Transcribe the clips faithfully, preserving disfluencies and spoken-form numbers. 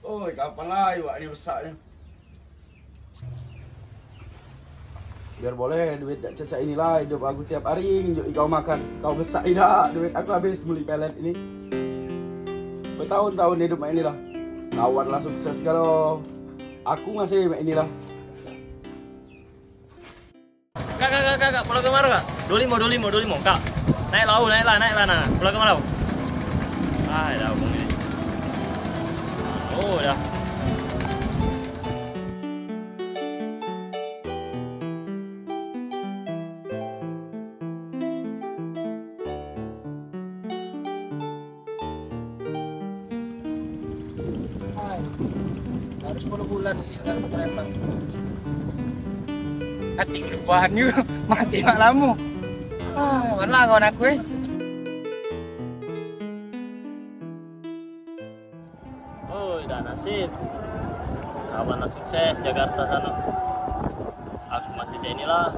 Oi, kapan lah iwak ni besak ni? Biar boleh duit dak cecak inilah, hidup aku tiap hari njuk ikau makan. Kau besak idak, duit aku habis beli pelet ini. Bertahun-tahun hidup mak inilah. Kawan lah sukses kalau aku masih mak inilah. Kak, kak, kak, kak, kak, pulang ke mana, kak? Dua lima, dua lima, dua lima, kak. Naik lau, naik lah, naik lah, nah. Pulang ke mana? Ah, dah, abang ni. Oh, dah. Hai. Baru sepuluh bulan di dalam preman. Katik perubahan juga masih nak lama. Ah, mana kawan aku eh? Oh, dah nasib. Kawan lah sukses Jakarta sana. Aku masih cak inilah.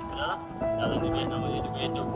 Sudahlah, jalan juga namanya juga hidup.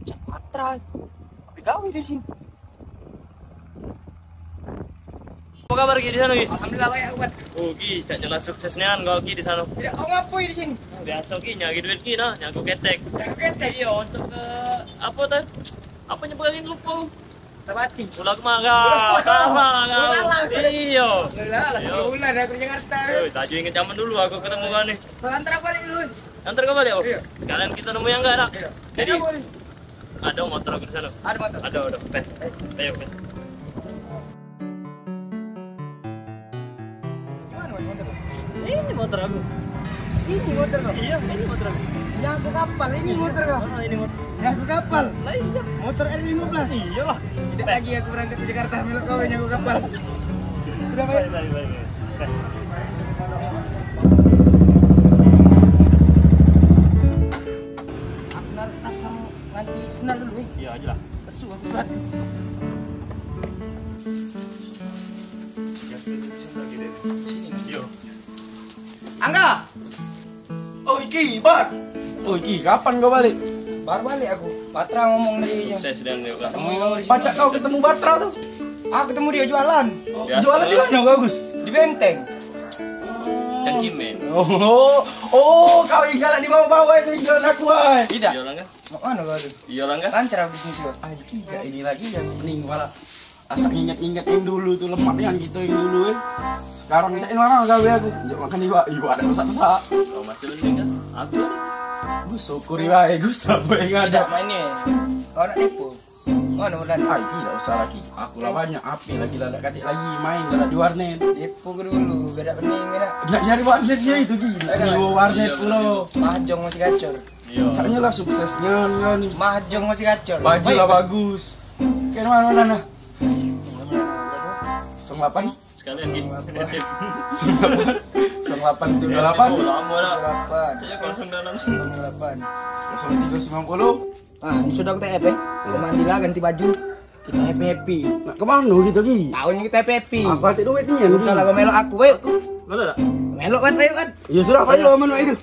Cak Patra. Apa gawe di sini? Apa kabar, Gi, di sana, Gi? Alhamdulillah, baik, aku, Wan. Oh, Gi, cak jelas sukses nian kau, Gi, di sana. Tidak, kau ngapoi di sini? Biasa, Gi, nyari duit, Gi, nah, nyago ketek. Nyago ketek? Iya, untuk ke, apa tuh? Apa nyebutnya, lupa. Tabati. Pulau Kemara. Pulau Kemara. Salah kau. Pulau Kemara. Iya. Alhamdulillah, lah sepuluh bulan aku di Jakarta. Eh, tak ingat zaman dulu aku ketemu kau nih. Kau antar aku balik dulu. Antar kau balik, oh. Iya. Sekalian kita nemu yang enggak, nak? Iya. Jadi, ada motor aku di sana. Ada motor? Ada, ada. Peh. Ayo, peh. Gimana, Wan, motor? Ini motor aku. Ini motor kau? Iya, ini motor aku. Yang ke kapal, ini motor kau? Ah, ini motor. Yang ke kapal? Lah, iya. Motor R lima belas? Iyalah. Tidak lagi aku berangkat ke Jakarta, melok kau yang ke kapal. Sudah, baik. Baik, baik, baik. Aku naruh tas sama nganti sendal dulu, eh. Iya, aja lah. Lesu aku berat. Sini. Iya. Angga! Oh, Iki, Bar. Oh, Iki, kapan kau balik? Baru balik aku. Patra ngomong tadi. Sukses dan dia. Pacak kau ketemu Patra tuh? Ah, ketemu dia jualan. Oh, jualan di mana, Bagus? Di Benteng. Cangcimen. Oh, oh, kau yang galak di bawah-bawah itu, jualan aku, ay. Tidak. Jualan kan? Mak mano kau tu? Iyolah, kan? Lancar bisnis kau? Ai, tidak ini lagi yang pening kepala. Asal ingat-ingat yang dulu tu, lemak yang kita yang dulu, eh. Sekarang tak lama gawe aku. Jok makan iwak, iwak ada masak-masak. Kau masih mending kan? Aku. Gue syukuri wae, gue siapa yang ada. Tidak, main ni. Kau nak tipu? Mana Mulan? Ai, tidak usah lagi. Aku lah banyak H P lagi lah, dak katik lagi main lah di warnet. Tipu ke dulu, beda pening ke dak? Nak nyari warnet dia itu, Gi. Nak nyari warnet pulo. Mahjong masih gacor. Iya. Caknya lah suksesnya lah ni. Mahjong masih gacor. Baju lah bagus. Kayak mana, mana, nah? Song lapan. Sekalian, Gi. Song lapan. Song lapan, song lapan. Oh, lama dah. Delapan. Caknya kalau sembilan enam. Delapan. Kosong tiga sembilan puluh. Ah, ini sudah aku T F, eh. Iya. Mandi lah, ganti baju. Kita happy-happy. Nak ke mana gitu, Gi? Tahu ni kita happy-happy. Aku kasih duit ni, Gi. Sudah lah, kau melok aku, weh. Melok tak? Melok kan, ayo kan? Ya sudah, ayo, aman, ayo.